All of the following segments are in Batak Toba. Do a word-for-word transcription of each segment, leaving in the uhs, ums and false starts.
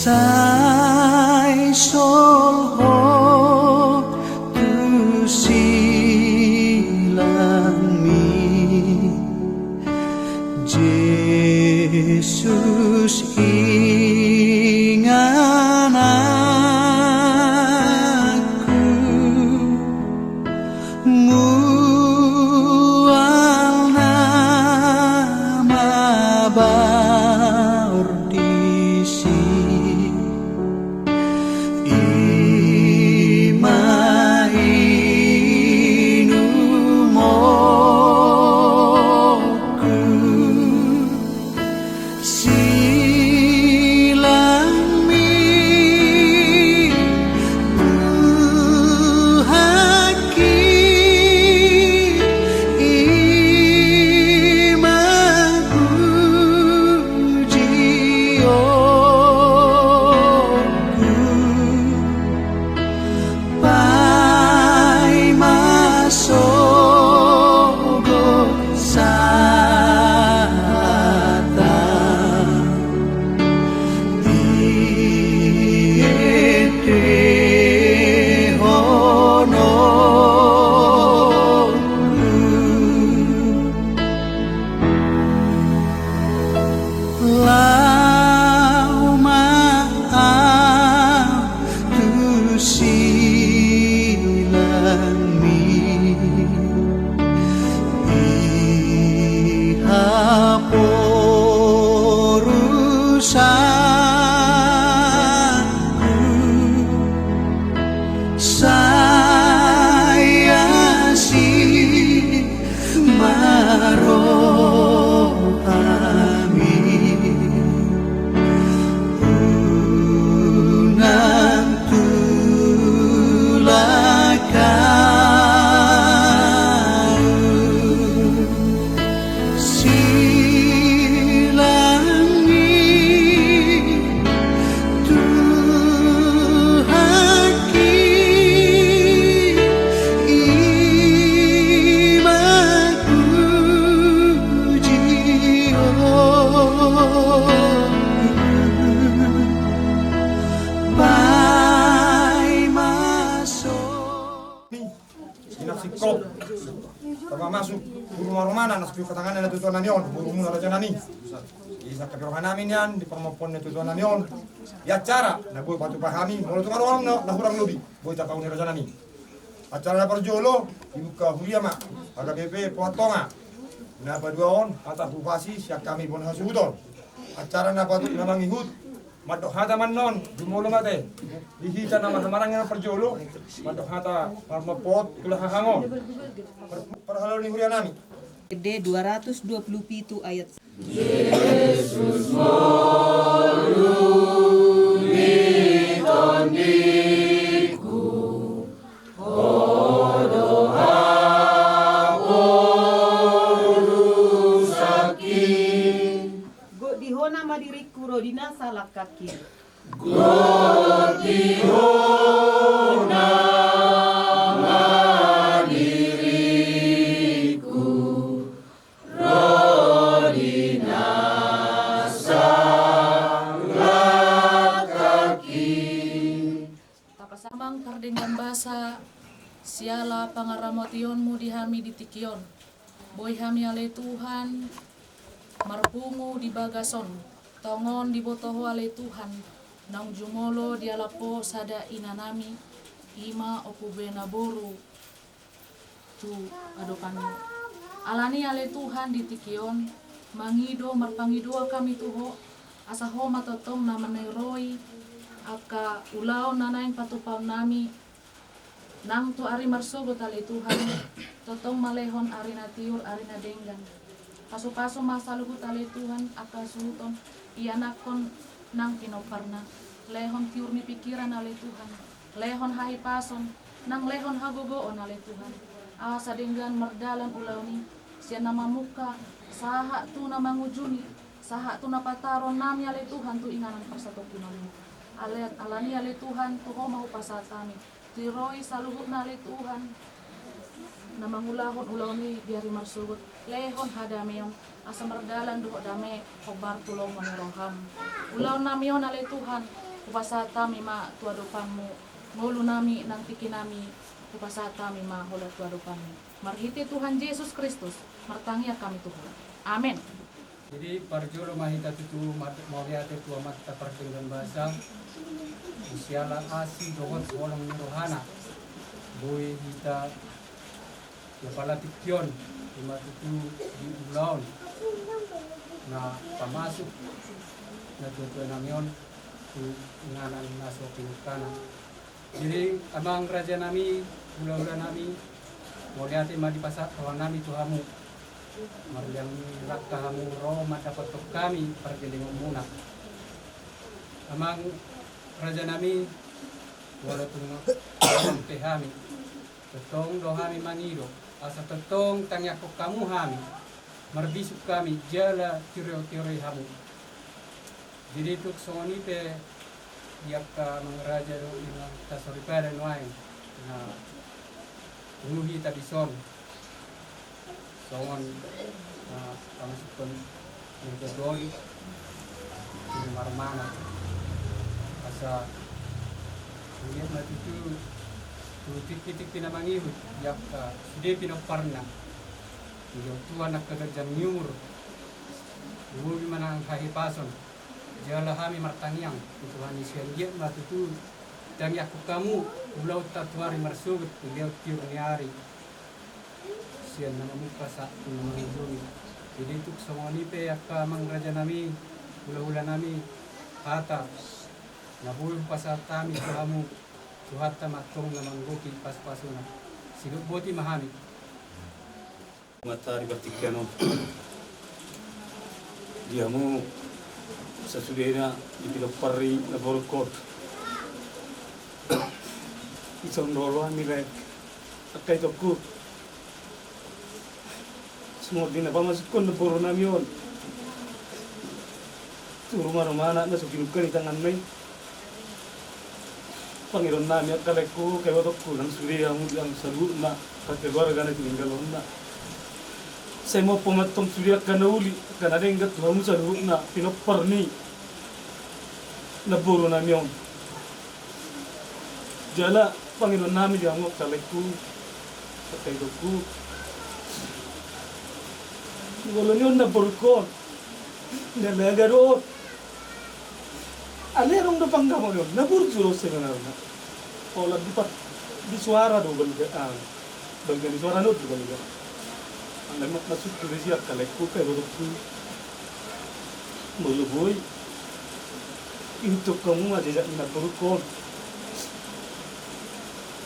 Sai solhot tu silangmi, Jesus ingananku. Mual na mabaor disi, i ma inumonku. Silangmi buhakki, i ma pujionku. Paima sogot sahata, diendehononku. Laho ma ahu tu silangmi, i haporusanku. Sai asi ma rohami, unang tulak ahu. Silangmi buhakki, i ma pujionku. Paima so Inang singkop, tama masuk tu ruma-rumana na sapiu katangan na tutuan nami on, borumuna raja nami. Di sangkap roha nami nian, di parmompoon na tutuan nami on, di acara na boi patupa hami, molo tung adong na hurang lobi, boi tapauni raja nami. Acara na parjolo, dibuka huria ma H K B P Pohat Tonga. Na paduahon, hata hupasi sian hami bona hasuhuton. Acara na patu na mangihut, mandok hata ma annon, jumolo ma ate. Di hita na mahamaranggi na parjolo, mandok hata marmopot tu lahahangon. Par-, parhalado ni huria nami. D dua ratus dua puluh pitu ayat. Jesus molu ni tondiku, Ho do haporusangki. Godihona ma diringku ro di nasa langkangki. Godihona ma diringku ro di nasa langkangki. Tapasahat ma pardenggan basa siala pangaramotionmu di hami di tingki on. Boi hami ale Tuhan marpungu di bagas on. Tongon diboto Ho ale Tuhan, naung jumolo dialap Ho sada ina nami, i ma Ompu Bena boru tu adopanmu. Alani ale Tuhan di tingki on, mangido marpangidoan hami tu Ho, asa Ho ma tongtong na maniroi angka ulaon na naeng patupaon nami, nang tu ari marsogot ale Tuhan, tongtong ma lehon ari na tiur, ari na denggan. Pasupasu ma saluhut ale Tuhan, angka suhuton ianakhon nang pinomparna. Lehon tiur ni pingkiran ale Tuhan. Lehon hahipason, nang lehon hagogoon ale Tuhan. Asa denggan mardalan ulaon i, sian na mamungka, sahat tu na mangujungi, sahat tu na pataruhon nami ale Tuhan tu inganan parsatongkinan i. Ale, alani ale Tuhan, tu Ho ma hupasahat hami. Tiroi saluhutna ale Tuhan, na mangulahon ulaon i di ari marsogot, lehon hadameon, Asa mardalan dohot dame hombar tu lomo ni roham. Ulaon nami on ale Tuhan, hupasahat hami ma tu adopanmu, ngolu nami nang tingki nami, hupasahat hami ma holan tu adopanmu. Marhite Tuhan Jesus Kristus, martangiang hami tu Ho. Amen. Jadi parjolo ma hita tutu ma-, mauliate tu Amanta pardenggan basa, siala asi dohot holong ni rohana, boi hita di apala tingki on, ima tutu di ulaon na pamasuk natuatua nami on tu inganan na so pinungkana. Jadi amang raja nami, hulahula nami, mauliate ma dipasahat roha nami tu hamu. Marliang ni rangka hamu ro mandapothon hami pargellengonmuna. Amang raja nami, molo tung pe hami, tongtong do hami mangido asa tongtong tangiangkon hamu hami, marbisuk hami jala tirotirohon hamu. Jadi tung songon i pe di angka amang raja dohot inang ta soripada nuaeng na unang hita dison songon na pamasukhon ni jadwal di marmana asa melihat na tutu tu tingki-tingki na mangihut di angka sude pinomparna. Di Tuhan angka ganjang ni umur, boi ma nang hahipason. Jala hami martangiang tu Tuhan i sian dia ma tutu tangiangkon hamu ulaonta tu ari marsogot tu lehon tiur ni ari. Sian na mamungka sahat tu na mangujungi. Jadi tung songon i pe angka amang raja nami, hulahula nami, hata na boi hupasahat hami tu hamu, Tuhanta ma antong na manggohi pasupasuna. Sidok boti ma hami. Matari partingkian on. Di hamu sasudena di pinompar ni naborungkon. Ison do ulaon ni lae. Angka itongku. Songon i na pamasukhon naboru nami on tu rumah rumah anak na so pinungka ni tanganna i. Pangidoan nami angka laengku, angka ibotongku, nang sude hamu nang saluhutna, angka keluarga na tininggalonna. Sai mompo ma antong sude angka na uli, angka na denggan tu hamu saluhutna, pinompar ni naboru nami on. Jala pangidoan nami di hamu angka laengku, angka itongku. Molo ni on naborungkon, na laga do on. Alai adong do panggabean on, naboru do on sebenarna. Pola di pat-, di suara do balga, ah, balga ni suara do balga. Alai ma-, maksudku disi angka laengku, angka ibotongku. Molo boi, ihuthon hamu ma jejak ni naborungkon.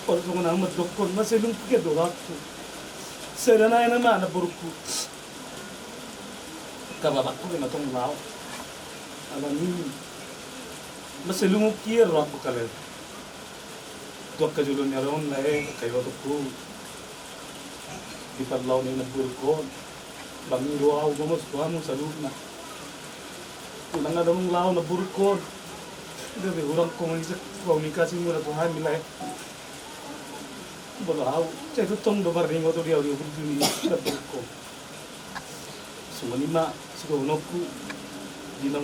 Pola songon ahu mandokkon, maselungkuk i do rohangku. Sada nai nama naborungku. Angka bapakku pe ma tong laho. Alani i maselungkuk i rohangku kale. Tu angka jolo ni ari on lae, angka ibotongku. Di parlao ni naborungkon. Mangido ahu gomos tu hamu saluhutna. Unang adong laho naborungkon. Gabe hurang komunikasi, komunikasi muna tu hami lae. Molo ahu, sai tongtong do marningot do ahu di hurang ni naborungkon. Songon i ma sidohononku, di na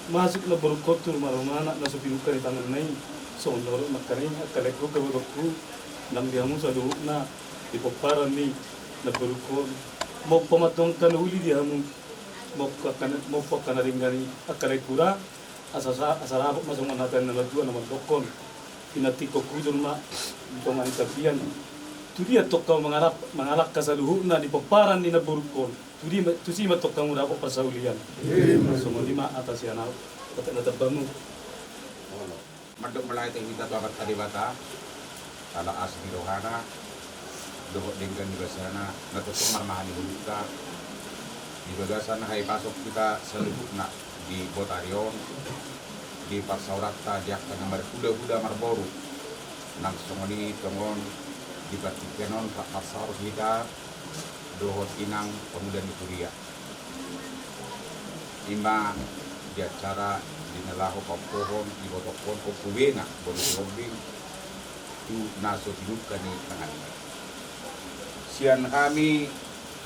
masuk naborungkon tu rumah rumah anak na so pinungka ni tanganna i, songon na hurang nangkaning, angka laengku, angka ibotongku, nang di hamu saluhutna di pomparan ni naborungkon. Mompo ma antong angka na uli di hamu, mompo angka na, mompo angka na denggan i, angka laengku ra. Asa sa-, asa dapot ma songon hata ni natuatua na mandokkon. Pinantikhon hujur ma di tonga ni tapian. Tu dia antong hamu mangalap-, mangalangka saluhutna di pomparan ni naborungkon. Tu dia ma-, tusi ma antong hamu dapot parsaulian. Songon i ma hata sian ahu. Hata na tambamu. Mandok mauliate hita tu Amanta Debata. Ala asi ni rohana dohot denggan ni basana na tongtong marmahan ni ngolunta di bagasan hahipason hita saluhutna di botari on, di parsaoranta di angka na marhulahula marboru. Nang songon i tongon di partingkian on rap marsaor hita dohot inang pangula ni huria. I ma di acara di na laho paompohon ibotongkon Ompu Bena boru Sihombing tu na so pinungka ni tanganna. Sian hami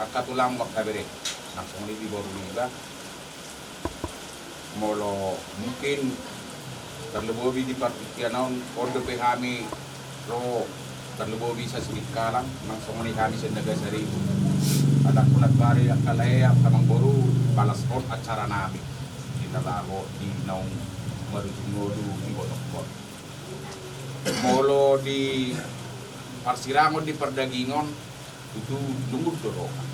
angka tulang, angka bere, Nang songon i di boru niba. Molo mungkin tarlumobi di partingkian on, on dope hami ro tarlumobi Silas Singkalang, nang songon i hami sian Nagasari. Adakku na tuari angka lae, angka amangboru, palas on acara nami di na laho di naung marujung ngolu di botohon. Molo di parsirangon, di pardagingon, tutu lungun do roha.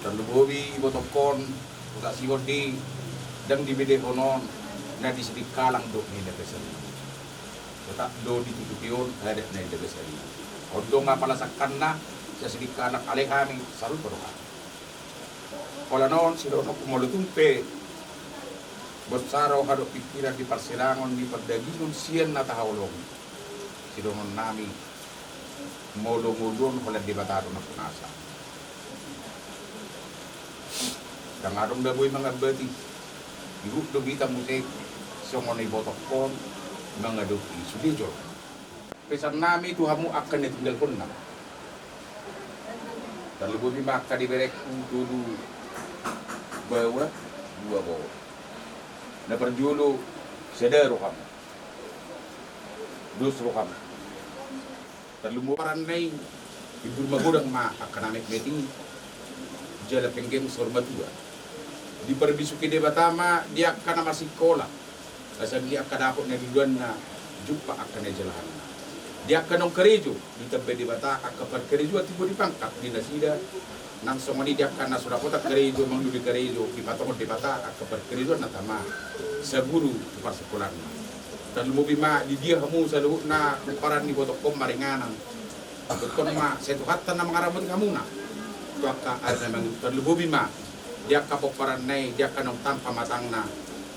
Tarlumobi botohon, utak siwon di, ndang dibedehon on na di Sidikalang dohot na di Nagasari. Utak do ditutupi on adat na di Nagasari. On do nga palas angkanna, Silas Singkalang, alai hami sarupa roha. Pola non sidohononku, molo tung pe bonsa roha dohot pingkiran di parsirangon, di pardagingon sian na tahaholongi, sidohonon nami, molo ngolu on holan Debata do na punasa. Ndang adong na boi mangambati. Dihut do hita muse songon i botohon mangadopi sude jolo. Pesan nami tu hamu angka na tinggalhonna. Tarlumobi ma angka di berengku tolu baoa, dua boru. Na parjolo, sada roham, dos roham. Tarlumobi pomparanna i, timbul magodang ma angka na metmet i jala penggeng saur matua. Diparbisuhi Debata ma di angka na masingkola, asa di angka dapot na niluluanna, jumpa angka na nijalahanna. Di angka naung karejo, ditambai Debata angka parkarejoan, timbul di pangkat di nasida. Nang songon i di angka na so dapotan karejo, mangalului karejo, dipatongon Debata angka parkarejoan na tama, saguru tu parsingkolanna. Tarlumobi ma di dia hamu saluhutna pomparan ni botohon maringanan. Tongtong ma sai Tuhanta na mangaramoti hamuna tu angka ari na mangihut. Tarlumobi ma di angka pomparanna i, di angka naung tampak matangna,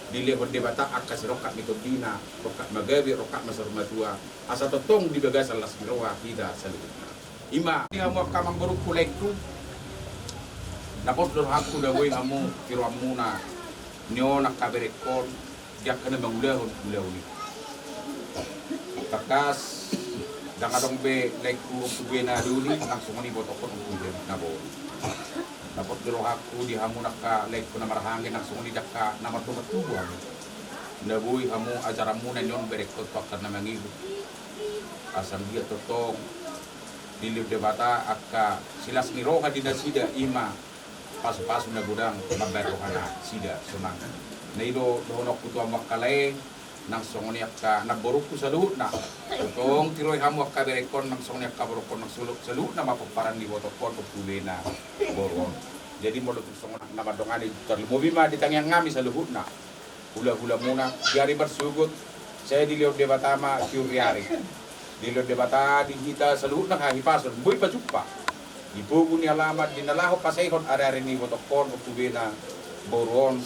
dilehon Debata angka sirongkap ni tondina, rongkap magabe, rongkap na saur matua, asa tongtong di bagasan las ni roha hita saluhutna. I ma di hamu angka amangborungku, laengku, na pos do rohangku na boi hamu tiroanmuna nion angka berengkon di angka na mangulahon ulaon i. Tangkas ndang adong be, laengku, Ompu Bena doli, nang songon i botohon, Ompu Bena na boru. Na pos do rohangku di hamu angka laengku na marhahaanggi, nang songon i di angka na mardongan tubu hamu, na boi hamu ajaranmuna nion berengkon tu angka na mangihut. Asa anggiat tongtong dilehon Debata angka silas ni roha di nasida, i ma pasupasu na godang mambahen rohanasida sonang. Na i do dohononku tu hamu angka lae, nang songon i angka namborungku saluhutna. Tongtong tiroi hamu angka berengkon, nang songon i angka borungkon, nang salu-, saluhutna ma pomparan ni botohon, Ompu Bena boru on. Jadi molo tung songon na mandongani, tarlumobi ma di tangiang nami saluhutna. Hulahulamuna di ari marsogot, sai dilehon Debata ma tiur ni ari. Dilehon Debata di hita saluhutna hahipason, boi pajumpa di pogu ni alaman di na laho pasaehon ariari ni botohon, Ompu Bena boru on.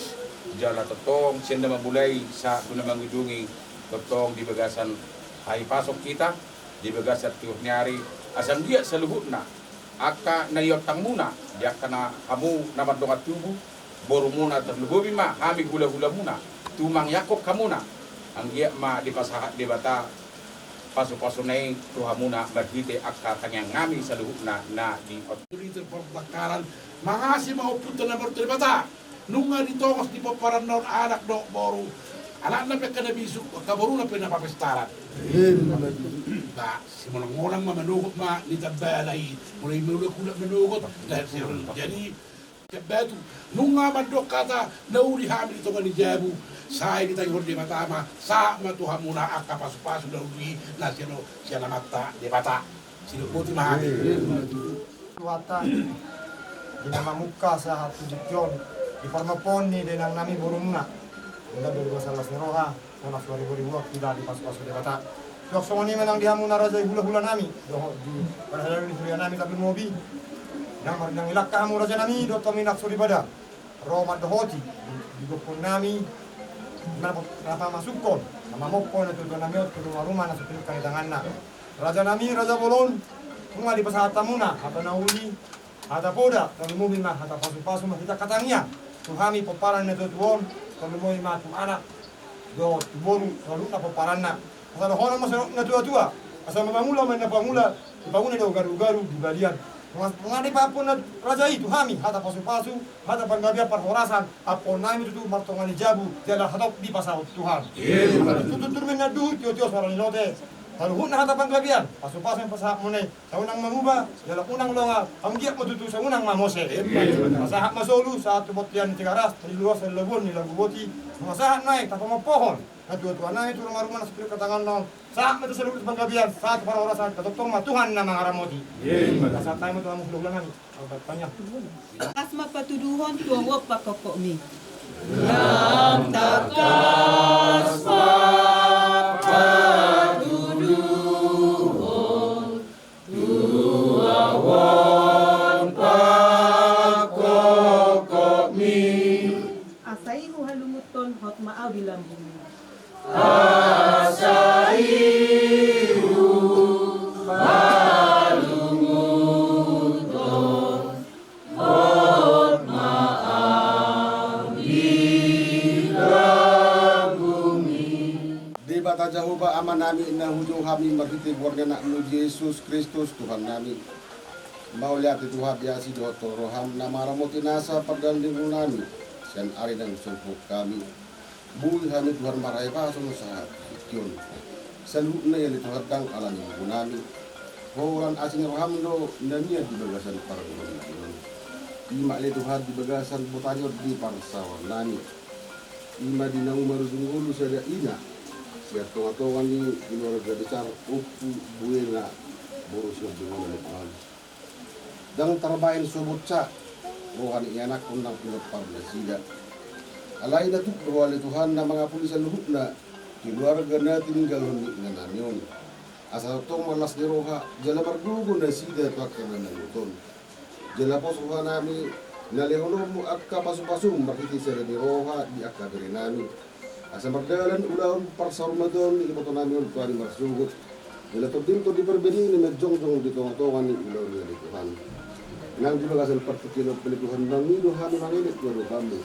Jala tongtong sian na mamulai sahat tu na mangujungi, tongtong di bagasan hahipason hita, di bagasan tiur ni ari, asa anggiat saluhutna angka na iontangmuna, di angka na hamu na mardongan tubu, borumuna, tarlumobi ma hami hulahulamuna, tumangihon hamuna, anggiat ma dipasahat Debata pasupasuna i tu hamuna marhite angka tangiang nami saluhutna na di on. Di parpangkalan, mangasi ma Ompunta na martua Debata. Nunga ditongos di pomparanna on anak dohot boru. Anakna pe angka na bisuk, angka boruna pe na papesaran. Ba, simonangmonang ma manogot ma ni tambana i, mulai manogot, manogot. Jadi, jabatu, nunga mandok hata na uli hami di tonga ni jabu, sai ditangihon Debata ma, sahat ma tu hamuna angka pasupasu na uli i na sian, sian Amanta Debata. Sidok boti ma hami. Tuhanta, di na mamungka sahat tu tingki on, di parmapoon ni dainang nami borumuna. Nda do dua salas ni roha, sonang suari bori buat hita di pasupasu Debata. Suang songon i ma nang di hamuna raja i hulahula nami, dohot di parhalado ni huria nami tarlumobi. Nang marnang ilangka hamu raja nami dohot hami nang soripada. Ro mandohoti di, di gokhon nami, na, na pamasukhon, na mamungka na tutu nami on tu rumaruma na so pinungka ni tanganna. Raja nami, raja bolon, nunga dipasahat hamuna hata na uli, hata poda, tarlumobi ma hata pasupasu ma hita angka tangiang tu hami pomparan ni natuatua on, tarlumobi ma tu anak dohot tu boru, saluhutna pomparanna. Asa dohonon ma songon natuatua, asa mamangula ma na pangula, dipangula do garugaru di balian. Nunga dipaampuhon raja i tu hami hata pasupasu, hata panggabean parhorasan, ampuhon nami tutu martonga ni jabu jala hatop dipasaut Tuhan. Tutu turmin na duhut tio-tio suara ni lote, saluhutna hata panggabean pasupasu pasahat muse. Sai unang manguba jala unang longa, hamu giat ma tutu sai unang mamose. Pasahat ma solu sahat tu bontean ni Tigaras, di luas ni labuan ni Laguboti. Nunga sahat nai tapamompohon na tua-tua nai tu rumah-rumah na sipir katangan non. Sahat ma tu saluhut panggabean, sahat tu parhorasan, tatongtong ma Tuhan na mangaramoti. Pasahat nai ma tu hamu hulahula nami. Tangkas ma patuduhon tu ahu on pangkokmi. Lam tangkas ma patuduhon tu ahu on pangkokmi. Asa i huhalungunhon hot ma ahu di lambungmi. Asa i huhalungunhon hot ma ahu di lambungmi. Debata Jahowa Amanami, na hujou hami marhite goar ni Anakmu Jesus Kristus Tuhannami. Mauliate Tuhan di asi dohot tongtong roham na mangaramoti nasa pardalan ni ngolunami sian ari naung sompung hami. Boi hami Tuhan marhahipason sahat tingki on. Saluhutna i ale Tuhan ndang ala ni buhunami. Holan asi ni roham do na nian di bagasan parngoluonnami on. I ma ale Tuhan di bagasan botari on di parsaorannami. I ma di naung marujung ngolu sada ina sian tonga-tonga ni keluarga besar Ompu Buena boru Sihombing on ale Tuhan. Ndang tarbahen so bonsa roha ni ianakkon nang pinompar nasida. Alai na tuk do Ho ale Tuhan na mangapuli saluhutna keluarga na tininggalhon ni inanami on. Asa tongtong ma las ni roha jala margogo nasida tu angka na mangut on. Jala pos rohanami na lehononmu angka pasupasum marhite sada ni roha di angka berenami. Asa mardalan ulaon parsaurmatuaon ni ibotonami on tu ari marsogot. Jala tondingkon di parbadiang na manjongjong di tonga-tonga ni ulaon i ale Tuhan. Nang di bagasan partingkian on pe ale Tuhan, mangido hami mangelek tu adopanmu.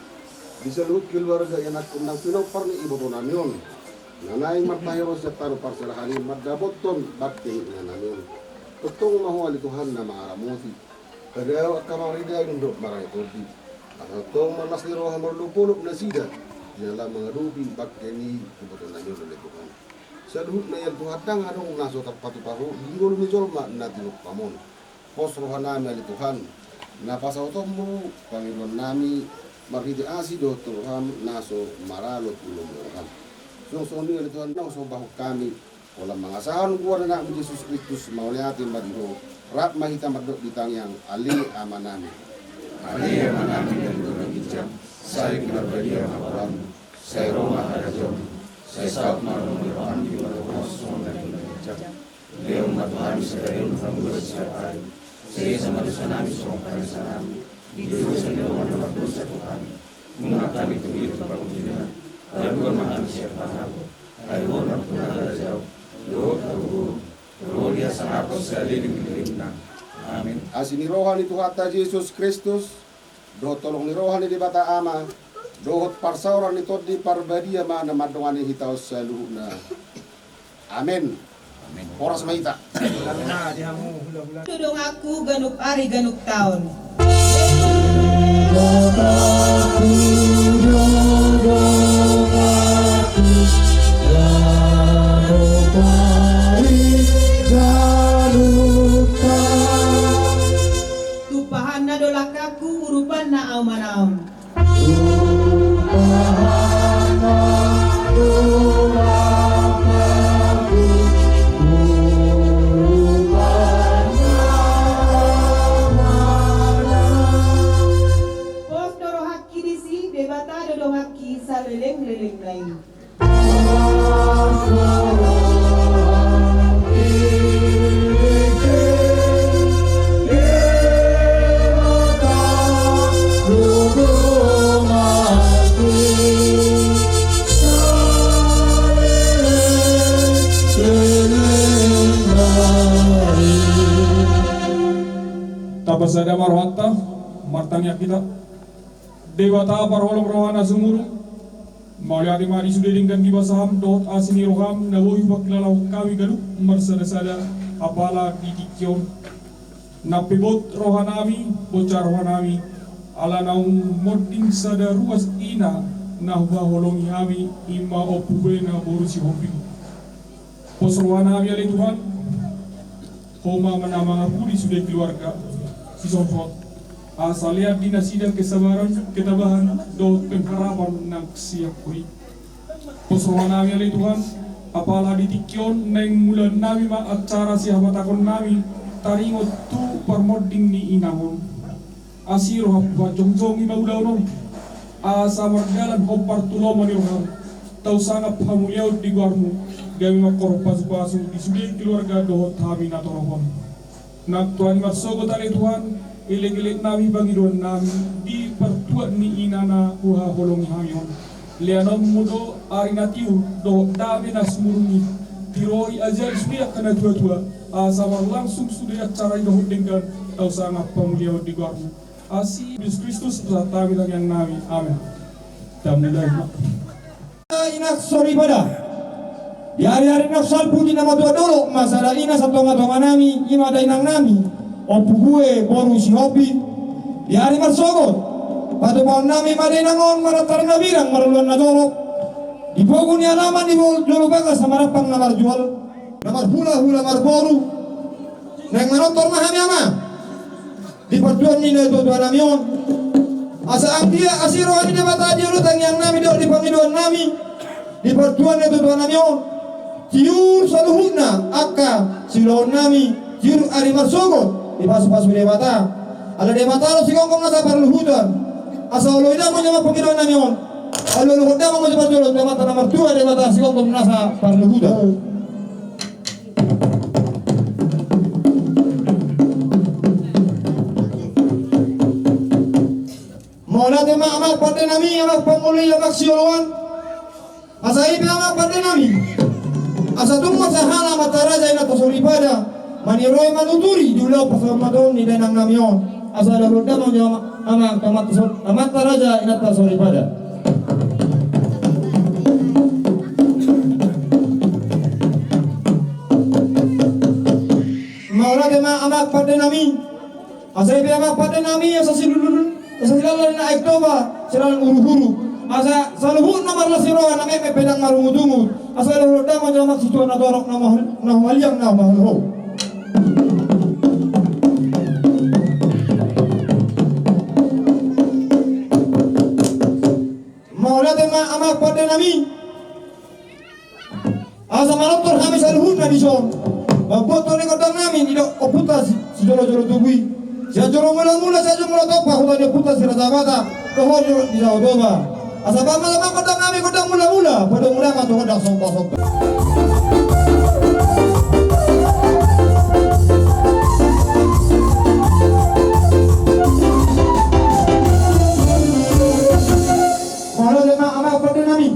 Di saluhut keluarga ianakkon nang pinompar ni ibotonami on na naeng martahi ro sian tano parserahan i mandapothon bangke ni inanami on. Tongtong ma Ho ale Tuhan na mangaramoti. Padaok angka marnida dohot marnida tondi. Asa tongtong ma las ni roha marolopolop nasida di na laho mangadopi bangke ni ibotonami on ale Tuhan. Saluhutna i ale Tuhan ndang adong na so tarpatupa Ho di ngolu ni jolma na tinumpam on. Pos rohanami ale Tuhan na pasahatonmu pangidoannami marhite asi dohot tongtong roham na so maralo tu lomo ni roham. Suang songon i ale Tuhan naung so hubahen hami. Holan mangasahon goar ni Anakmu Jesus Kristus, mauliate ma di Ho. Rap ma hita mandok di tangiang: Ale Amanami. Ale Amanami na di banua ginjang, sai pinarbadia ma goarmu, sai ro ma harajaonmu, sai saut ma lomo ni roham di banua tonga on songon na di banua ginjang. Lehon ma tu hami sadari on hangoluan siapari. Sesa ma dosanami songon panesanami di dosa ni dongan na mardosa tu hami. Unang hami tung tu pangunjunan, palua ma hami sian pangago. Ai Ho do nampuna harajaon dohot hagogoon, ro di hasangapon saleleng ni lelengna. Amen. Asi ni roha ni Tuhanta Jesus Kristus, dohot holong ni roha ni Debata Ama, dohot parsaoran ni Tondi Parbadia ma na mandongani hita on saluhutna. Amen. Horas ma hita. Donganku ganup ari ganup taon. Tumpahanna do langkangku, urupanna ahu manaon. Pos do rohangki disi, Debata do donganki saleleng-lelengna i. Tapasada ma rohanta, martangiang hita. Debata parholong roha na sumurung, mauliate ma di sude denggan ni basam dohot asi ni roham na boi pangkilalahon hami ganup marsada-sada apala di tingki on. Nang pe bot rohanami, bocah rohanami, ala naung monding sada ruas ina na huhaholongi hami, i ma Ompu Bue na boru Sihombing. Pos rohanami ale Tuhan, Ho ma na mangapuli sude keluarga si Sorhot, asa lean di nasida kesabaran, ketabahan dohot pengharapan nang sian Ho i. Pos rohanami ale Tuhan, apala di tingki on naeng mulaannami ma acara sihabatahonnami taringot tu parmonding ni inang on. Asi roham Tuhan, jongjong i ma ulaon on, asa mardalan hombar tu lomo ni roham. Tau sangap hamuliaon di goarmu, gabe mangkorhon pasupasu di sude keluarga dohot hami na torop on. Nang tu ari marsogot ale Tuhan, elekeleknami pangidoannami di partuat ni ina na huhaholongi hami on. Leanonmu do ari na tiur dohot dame na sumurung i, tiroi ajari sude angka natuatua, asa marlangsung sude acara i dohot denggan. Tau sangap hamuliaon di goarmu. Asi Jesus Kristus, Tuhannami, tangiangnami. Amen. Tamulai ma. Ina soripada. Di ari-ari na salpu di na matua dolok ma sada ina satonga-tonganami, i ma dainangnami Ompu Bue boru Sihombing. Di ari marsogot, patupaonnami ma dainang on marantara na birang maroloan na torop. Di pogu ni alaman di jolo bagas na marampang na marjual, na marhulahula marboru. Naeng manortor ma hami, Amang, di partuat ni natuatuanami on. Asa anggiat asi roha ni Debata di ulu tangiangnami dohot di pangidoannami di partuat ni natuatuanami on, tiur saluhutna angka siulaonnami, tiur ari marsogot dipasupasu Debata. Ala Debata do sigomgom nasa parluhutan. Asa olo i damang jama pangidoannami on. Alualuhon damang ma jama jolo tu Amanta na martua Debata sigomgom nasa parluhutan. Mauliate ma, Amang pandenami, Amang pangoli, Amang sioloan. Asa i pe, Amang pandenami, asa tung ma sahala Amanta raja inanta soripada maniroi manuturi di ulaon pasalamatan ni dainangnami on. Asa olo i damang jama Amang, Amanta sor-, Amanta raja inanta soripada. Mauliate ma, Amang pandenami. Asa i pe, Amang pandenami, asa silulun, asa silalan na aek Toba, silalan uruhuru. Asa saluhutna marlas ni roha, na metmet pe ndang marungutungut. Asa olo i damang jama Amang situan na torop, na mahal-, na humaliang, na maholho. Mauliate ma, Amang pandenami. Asa manortor hami saluhutna dison. Mambuat toni gondangnami, didok ompunta si, sijolojolo tubu i. Sian jolo mulamula, sian jolo mula tompa, huta ni ompunta si Raja Batak, dohot jolo di Jawa Toba. Asa bahen ma gondangnami gondang mulamula, padomu damang tu gondang sombasomba. Mauliate ma, Amang pandenami.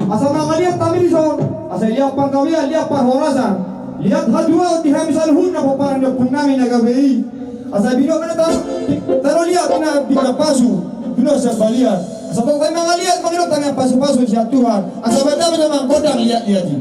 Asa mangaliat hami dison, asa liat panggabean, liat parhorasan, liat hatuaon di hami saluhutna pomparan ni ompungnami na gabe i. Asa binoan ma tano, tano liat, ina binoan pasu, binoan sian balian. Asa tong hami mangaliat, mangido tangiang pasupasu sian Tuhan. Asa bahen damang gondang liatliat i.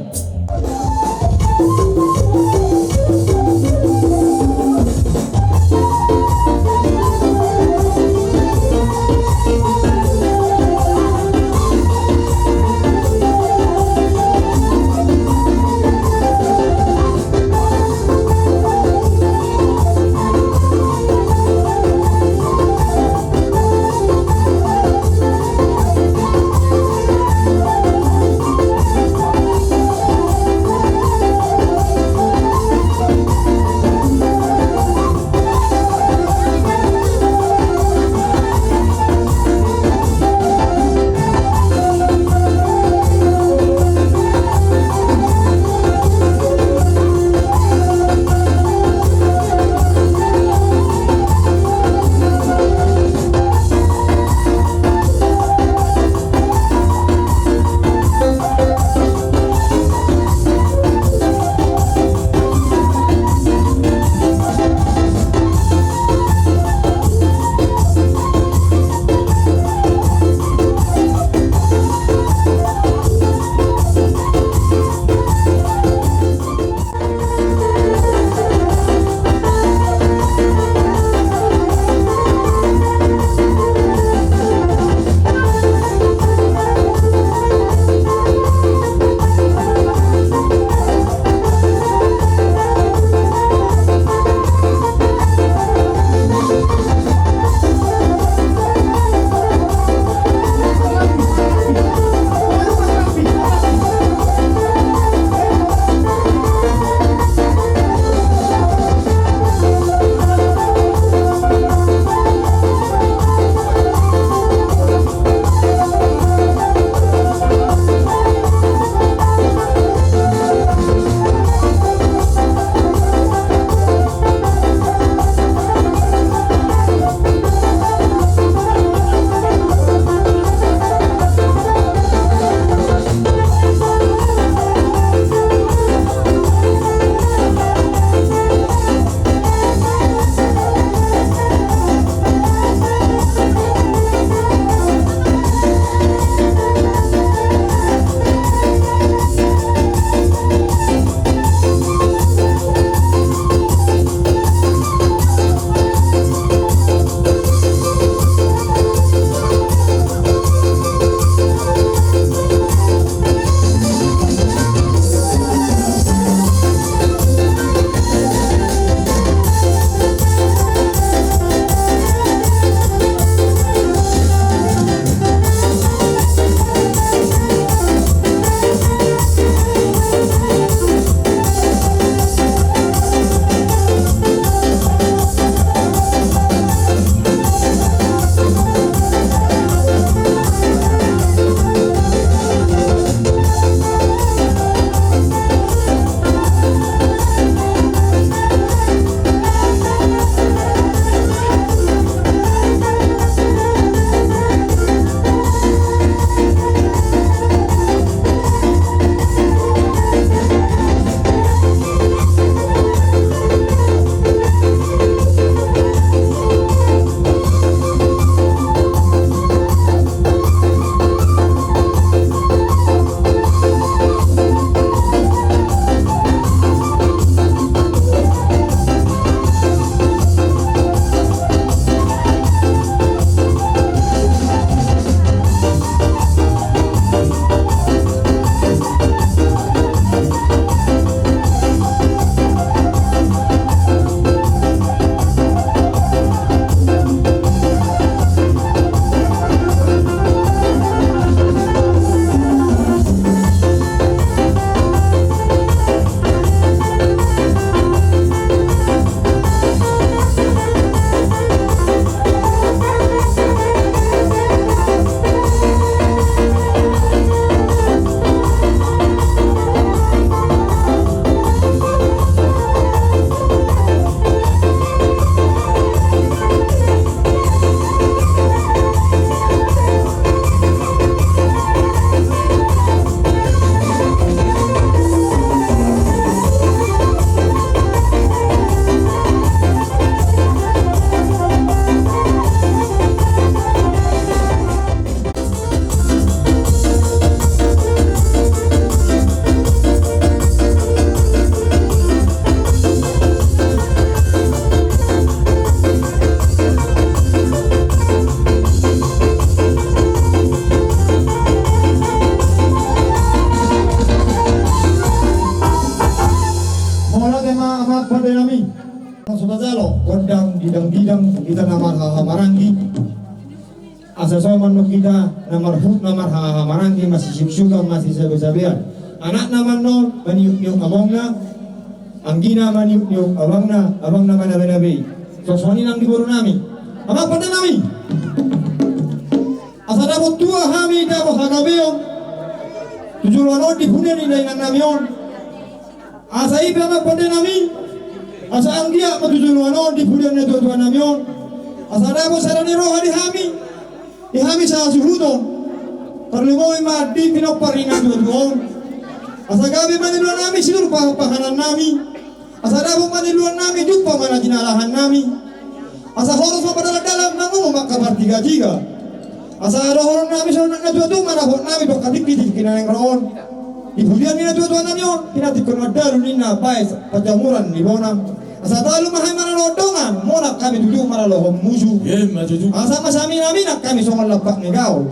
na marhahamaranggi. Asa so ma annon hita na marhut na marhahamaranggi, masisiuksukan, masisabesabean. Anakna ma annon maniukniuk amongna, anggina maniukniuk abangna, abangna manabenabe i. Songon i nang di boru nami. Amang pande nami. Asa dapot tua hami, dapot hagabeon tu joloan on di pudi ni dainang nami on. Asa i pe amang pande nami, asa anggiat ma tu joloan on di pudi ni natuatua nami on. Asa dapot sada ni roha di hami, di hami sasuhuton. Tarlumobi ma di pinompar ni natuatua on. Asa gabe ma niula nami sidur pa-, pahanan nami. Asa dapot ma niula nami, jumpa ma na jinalahan nami. Asa horas ma padalandalan, mangomo ma angka partigatiga. Asa dohonon nami songon na tuatua, manapot nami tu angka tingkitingki na naeng ro on. Di pudian ni natuatua nami on, pinantikhon mandalu ninna baen panjamuran ni bonang. Asa talu ma hami maralohon dongan, monang hami tutu maralohon musu. Asa masaminaminang hami songon lampak ni gaol.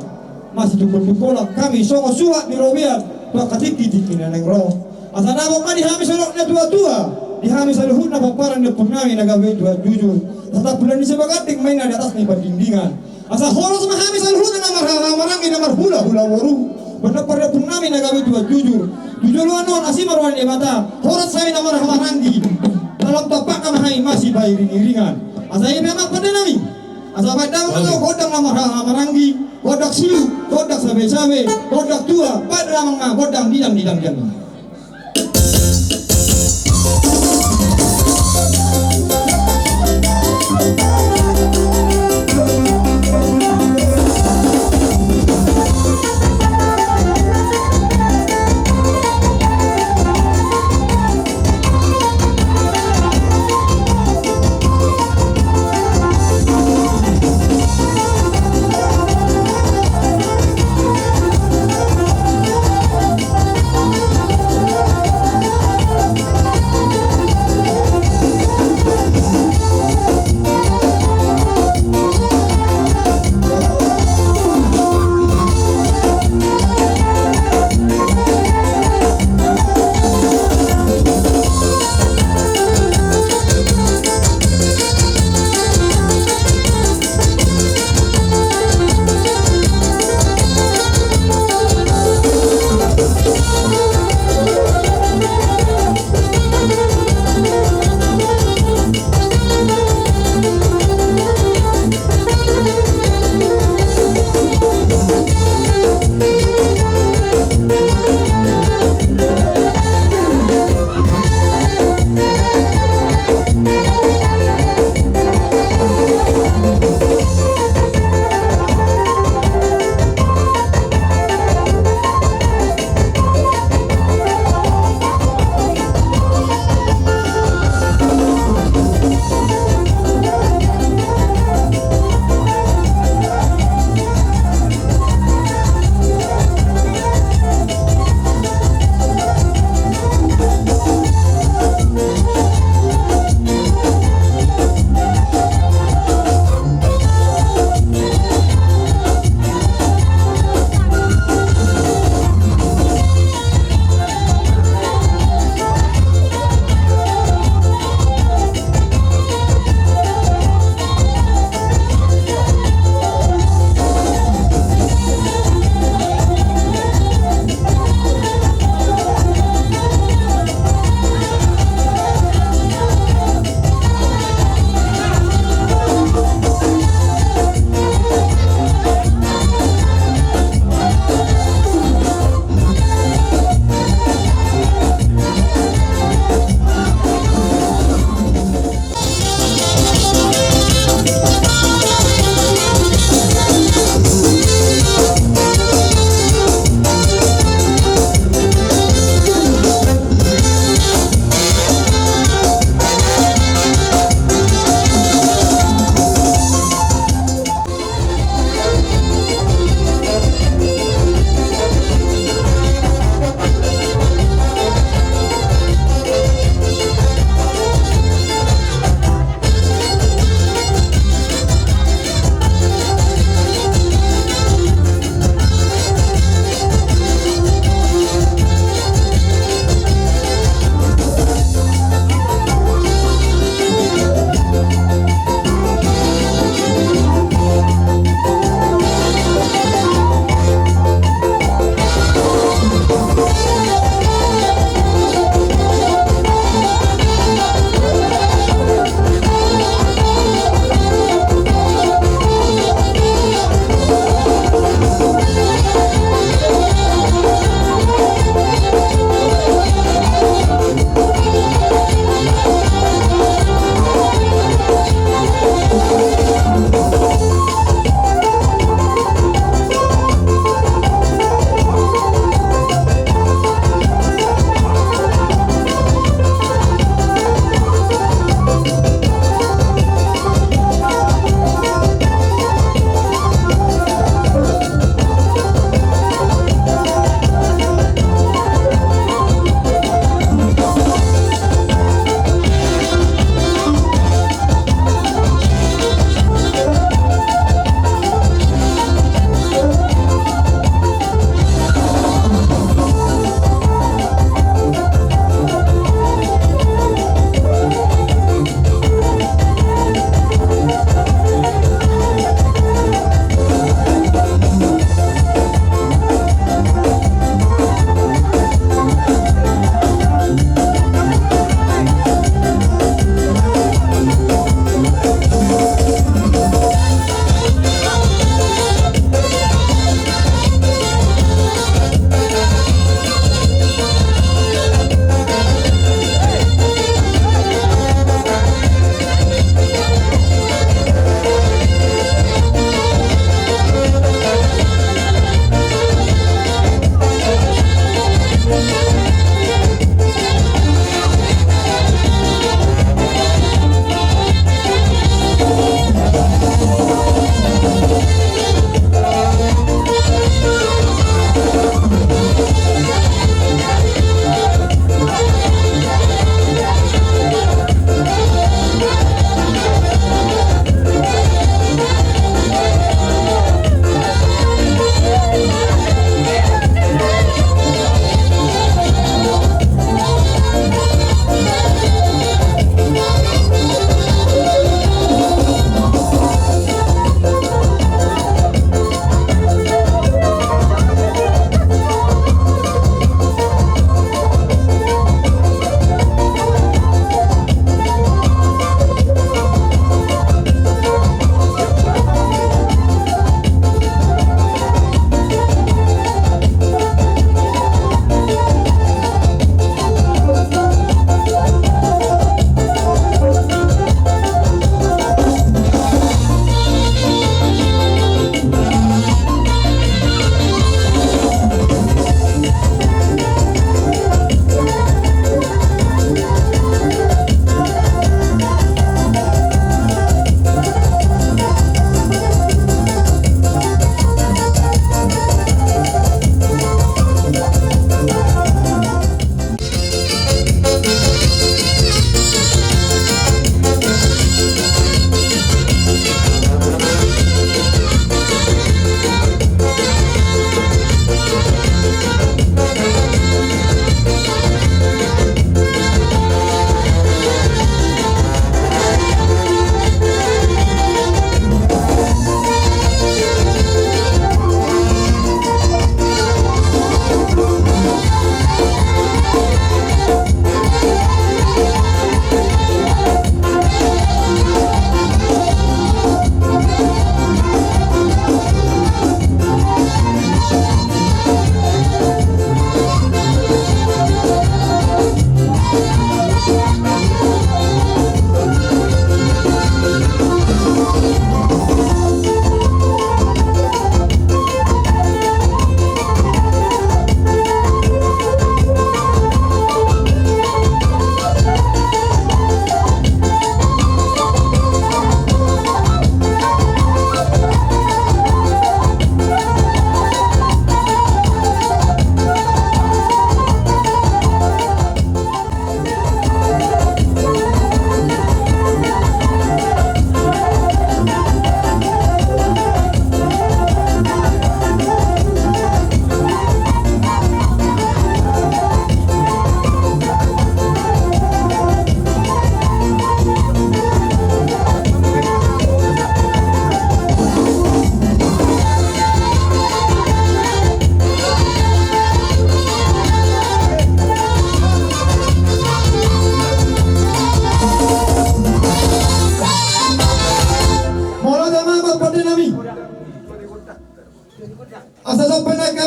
Masitungkoltungkolan hami songon suhat ni robean tu angka tingkitingki na naeng ro. Asa dapot ma di hami songon na tuatua, di hami saluhutna pomparan ni ompung nami na gabe tuan jujur. Asa tampulan ni Simanjuntak ma inna di atas ni pandingdingan. Asa horas ma hami saluhutna na marhahamaranggi, na marhulahula boru, pinompar ni ompung nami na gabe tuan jujur. Tu joloan on asi ma roha ni Debata, horas hami na marhahamaranggi. Dalam tampakna ma hami masipairingiringan. Asa i pe amang pande nami. Asa baen damang ma gondang na marhahamaranggi. Gondang siuk, gondang sabesabe, gondang tua, baen damang ma gondang didang, didang, didang.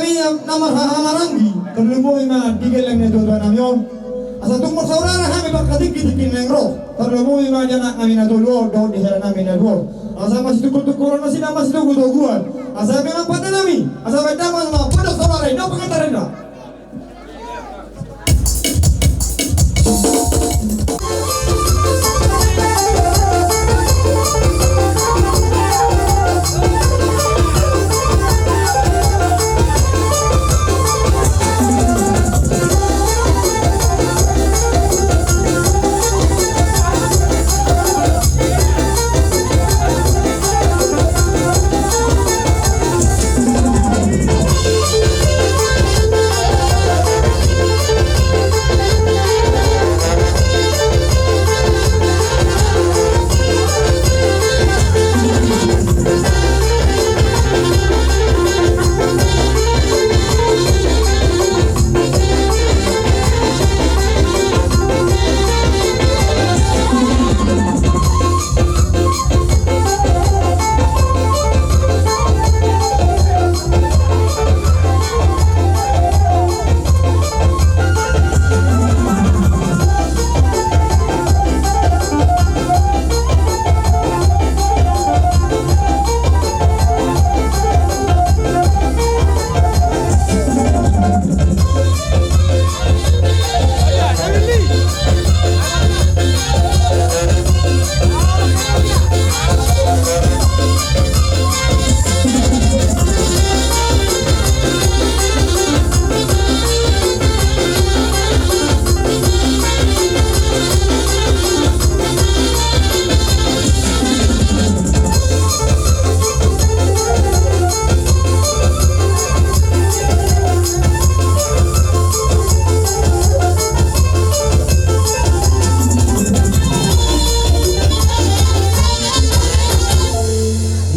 Ia na marhahamaranggi, tarlumobi ma di gelleng ni natuatua nami on. Asa tung marsaudara hami pangkatingkitingki naeng ro, tarlumobi ma di anak nami na tolu on dohot di hela nami na dua on. Asa masitungkoltungkolan nasida, masitogutoguan. Asa memang pande nami, asa baen damang ma pande saudara i, na pangantar i na.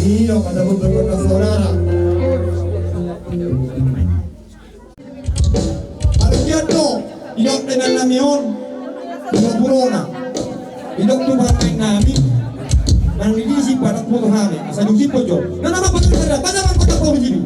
Iya, kata betul, kata saudara. Parkian do, didok dainang nami on, di purona. Didok tu parmaen nami, nang di disi patak foto hami, asa dung simpul jo. Nana ma patak sada, patak ma patak foto di sini.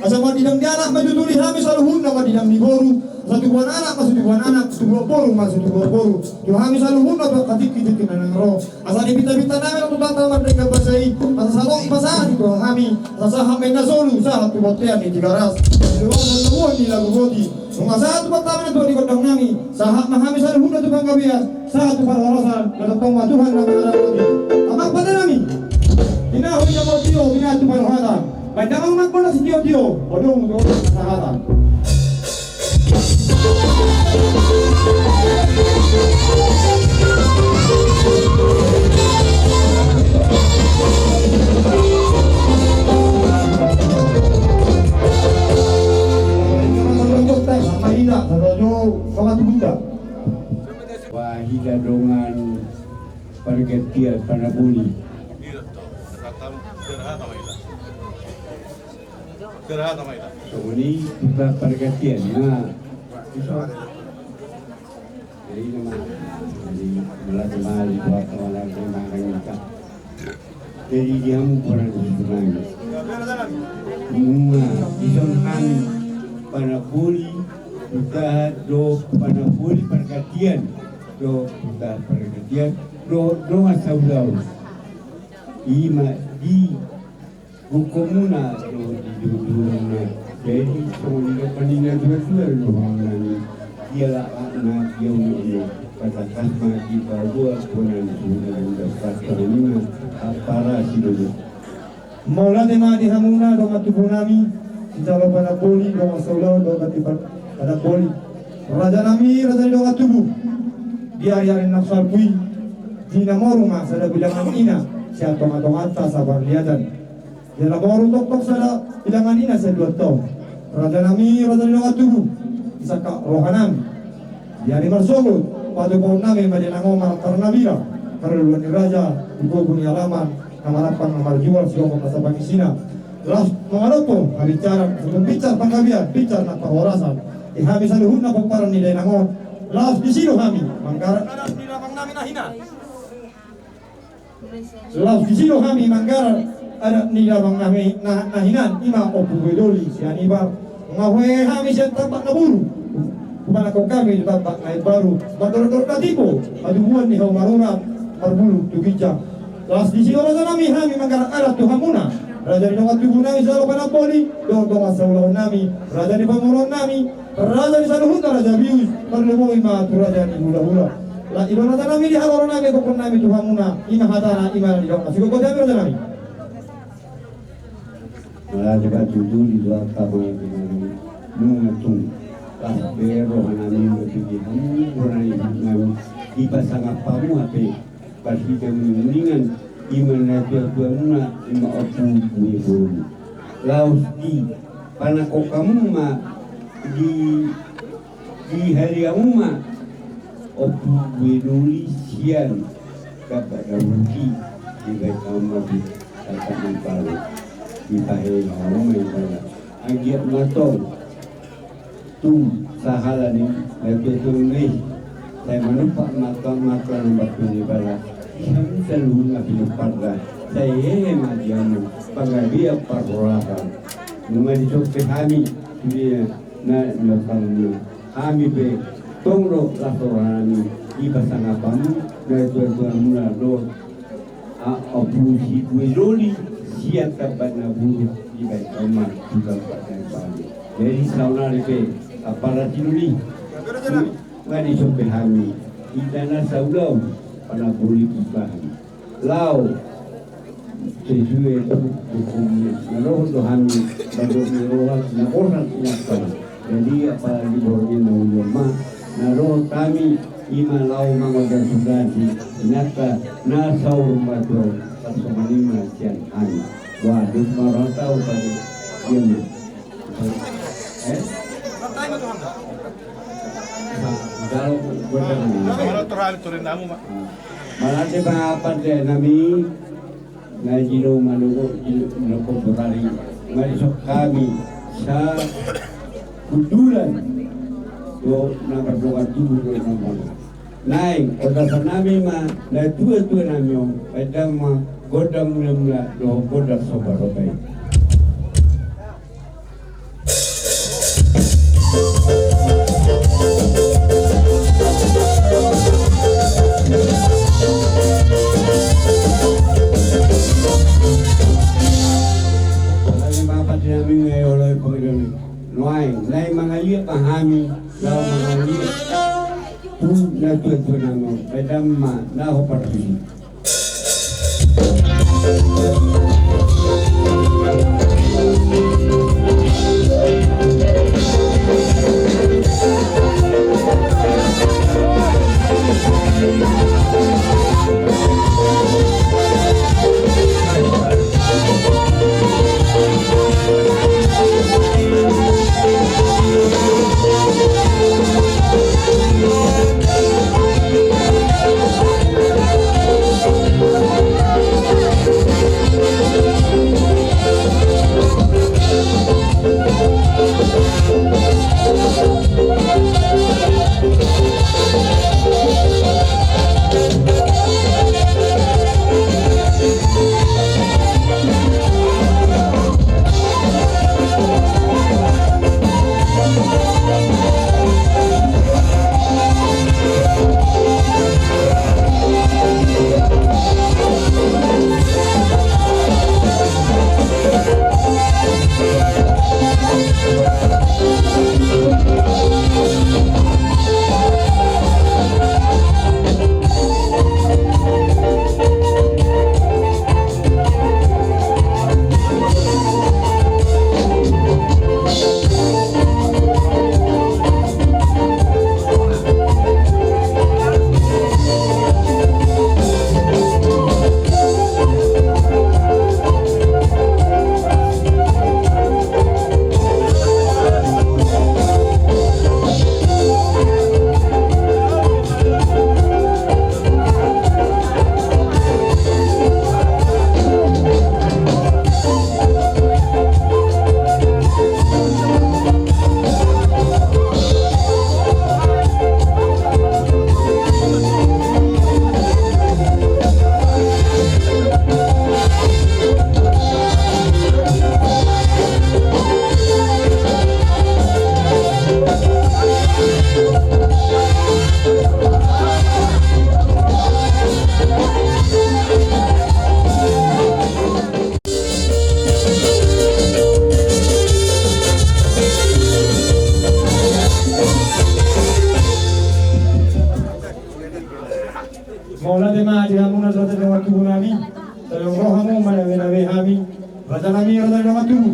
Asa mandidang ni anak ma tutu di hami saluhutna mandidang ni boru, asa tubuan anak ma tubuan anak, tubuan boru ma tubuan boru. Tu hami saluhutna tu angka tingki-tingki na naeng ro. Asa di pinta-pinta nami tu tata mardenggan basa i, asa sahat i pasahat tu hami, asa sahat ma i na solu, sahat tu bontean ni Tigaras. Di luar na tubuan ni lagu boti. Nunga sahat tu bontean na tubuan ni gondang nami, sahat ma hami saluhutna tu panggabean, sahat tu parhorasan, na tongtong ma Tuhan na mangaramoti. Amang pande nami. Tinahu i na motio, tinahu tu parhorasan. Baen damang ma bona sitio-tio, odong do sahatan. Wahida dongan pargantian panaboli. Songon i tu pargantian na. Jadi nama, jadi melaku mali buat orang yang makan kita. Jadi dia mu kurang disenangi. Nunga dison hami panaboli, tu Tahat do panaboli pargantian, do tu Tahat pargantian, do dongan saulaon. Ima di hukumna do di duduna. Jadi songon i do panina dua-dua do hami. Ia lakna ia unukna. Patangkas ma di paboa bona ni suna dan dapat panina. Apara si dulu. Mauliate ma di hamuna dongan tubu nami, sijalo panaboli, dongan saulaon, dongan tipan panaboli. Raja nami, raja ni dongan tubu. Di ari-ari na salpu i, di na moru ma sada bilangan ina sian tonga-tonganta saparliatan. Di na moru tongtong sada bilangan ina sian dua taon. Raja nami, raja ni dongan tubu. Di sangkap roha nami. Di ari marsogot, patupaon nami ma di na ngomar karna bira, karna dua ni raja, di gogo ni alaman, na marampang na marjual, sigomgom na sapangisina. Laos manganompo habicaran, sebelum bicar panggabean, bicar na parhorasan. Di hami saluhutna pomparan ni dainang on. Laos disi do hami manggarar adat ni damang nami na hinan. Laos disi do hami manggarar adat ni damang nami na, na hinan, ima Ompu Boedoli sian Ibar. Nga hue hami sian Tambak na Bulu. Hupanangkok hami tu Tambak na Imbaru. Mandorot-dorot na timbo, hatubuan ni hau marurat, marbulu tu ginjang. Laos disi do raja nami hami manggarar adat tu hamuna. Raja ni dongan tubu nami sijalo panaboli, dongan saulaon nami, raja ni pamoruon nami, raja ni saluhutna raja bius, parloboi ma tu raja ni hula-hula. Laos i do raja nami di haroro nami, gokhon nami tu hamuna, ima hatana, ima na didok na sigomgom hami raja nami. Mauliate ma tutu di rohanta ma di nami nunga tung. Las be roha nami nunga tung di hamu, bona ni nami, dipasangap hamu hape. Marhite uning-uningan, ima na tua-tua muna, ima Ompu Boedoli. Laos dipanangkok hamu ma di, di hali hamu ma Ompu Boedoli sian Tambak na Bulu, dibaen hamu ma di Tambak na Imbaru. Dipahehe hamu ma ibana. Anggiat ma tong. Tung sahala ni na tua-tua i, sai manumpak ma tong, ma tong na martua ni bala. Di hamu saluhutna pinumparna, sai hehe ma di hamu panggabean parhorasan. Nunga dison pe hami tu dia na, na pang hami pe tong do las roha nami, dipasangap hamu na tua-tua muna dohot Ompu Boedoli sian Tambak na Bulu, dibaen hamu ma tu Tambak na Imbaru. Jadi saonari pe, apara si doli. Nga dison pe hami, hita na saulaon, panaboli tu hami. Laos sesuai tu hukum na dohot do hami, mandok ni roha, na bosan, na pala. Jadi apalagi borngin na uli on ma, na dohot hami, ima laho mangontrasugasi inanta na saur matua, pas songon i ma sian hami. Wah, dung ma roha tau tadi. Ia ma. Eh? Jalo gondang. Mauliate ma pande nami. Na jilo manogot jilo manogot borari. Nga dison hami sahundulan do na mardongan tubu do na manogot. Naeng ondasan nami ma na tua-tua nami on, baen damang ma gondang mula-mula dohot gondang somba-somba i. Damma na ho partusi. Mauliate ma di hamuna raja ni dongan tubu nami. Sai ro hamu manawei-nawei hami, raja nami, raja ni dongan tubu.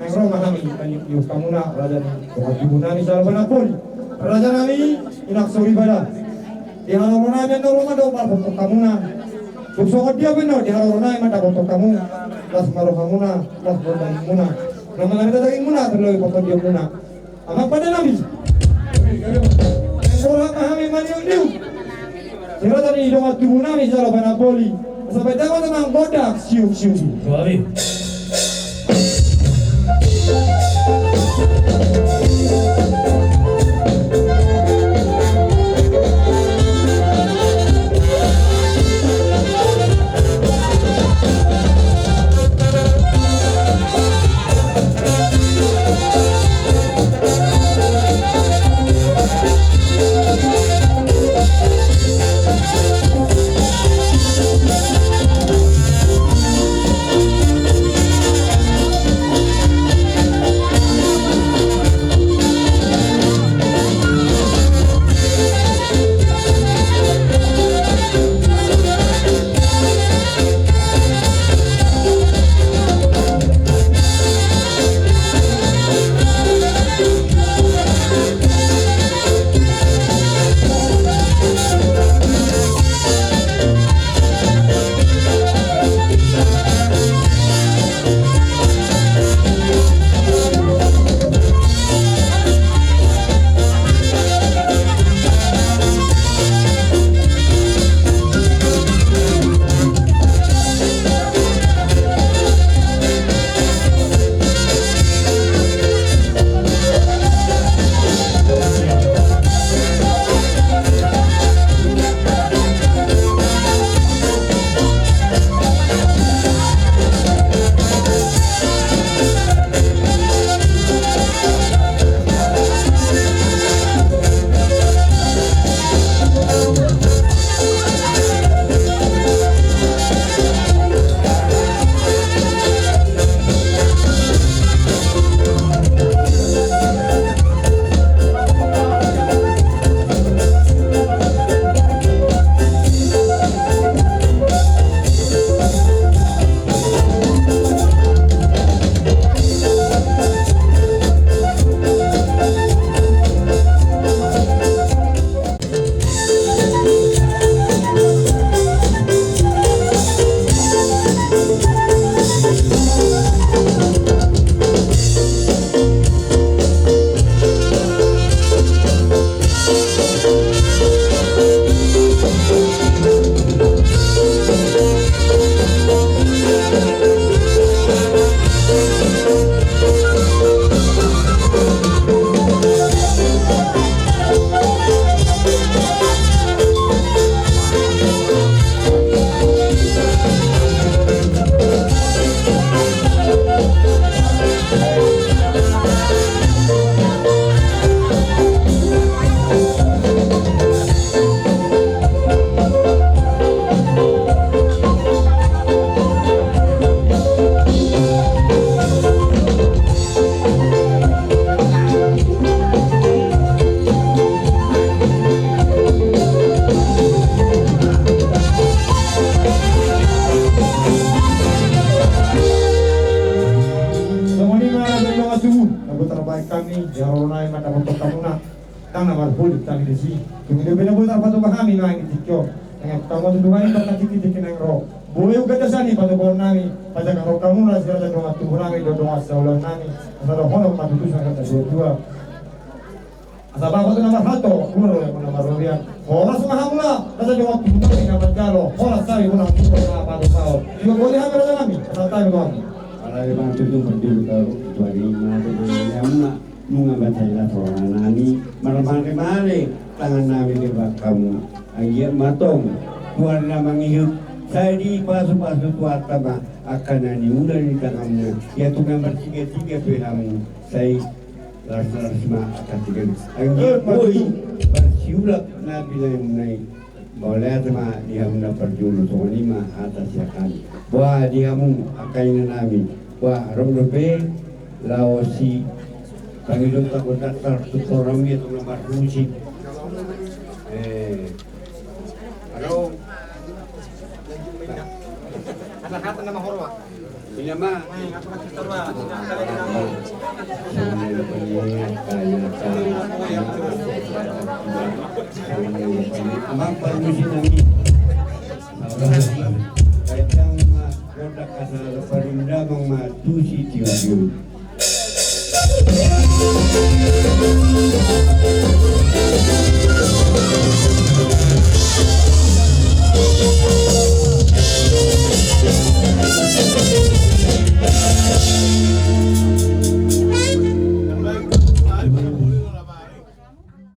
Naeng ro ma hami mangihuthon hamuna raja ni dongan tubu nami Salo Panapoli. Raja nami, inang soripada. Di haroro nami annon ro ma do parhotop hamuna. Tung songon dia pe annon di haroro nami ma dapothon hamu. Las ma rohamuna, las ma dagingmuna. Na mangaleta dagingmuna, terlebih partondion muna. Amang pande nami. Borhat ma hami maniuk-niuk. Di raja ni dongan tubu nami Salo Panapoli. Asa baen damang gondang siuk-siuk. Suami. Jaro nai mandapothon hamuna. Ndang na marhulihut hami disi. Tung i do bena boi tarpatupa hami nai di tingki on. Nang hami patupa hami partingki-tingki nang ro. Boi ungkap jasa ni patupaon nami. Pajaga roha muna sira dongan tubu nami, dongan saulaon nami. Asa dohonon ma tutu sangkap na dua-dua. Asa bapak tu na marhalto, guru yang na marrobian. Horas ma hamuna, asa dongan tubu nami na manjalo. Horas sari muna tutu na patupaon. Juga boleh hami raja nami. Asa tahu doang. Alai bang tutu perlu tahu. Tuhan ini mana tu boleh hamuna. Nunga batai la tonga nami marmare-mare tangan nami di bakamu. Anggiat ma tong tuan na mangihut sai di pasu-pasu tuan tama angka na niula ni tanganmu. Ia tung na marsiga-siga pe hamu sai las-las ma angka siga. Anggiat boi marsiulak na binaen nai. Mauliate ma di hamu na parjolo, songon i ma hata sian hami. Boha di hamu angka ina nami. Boha ro dope laho si pangido ta kota tar tu torang ia tu na marhusi. Eh. Halo. Hata-hata nama horma. Ina ma. Amang parmusi nami. Kacang ma, kodak kasar, parindamang ma, tusi tiup-tiup.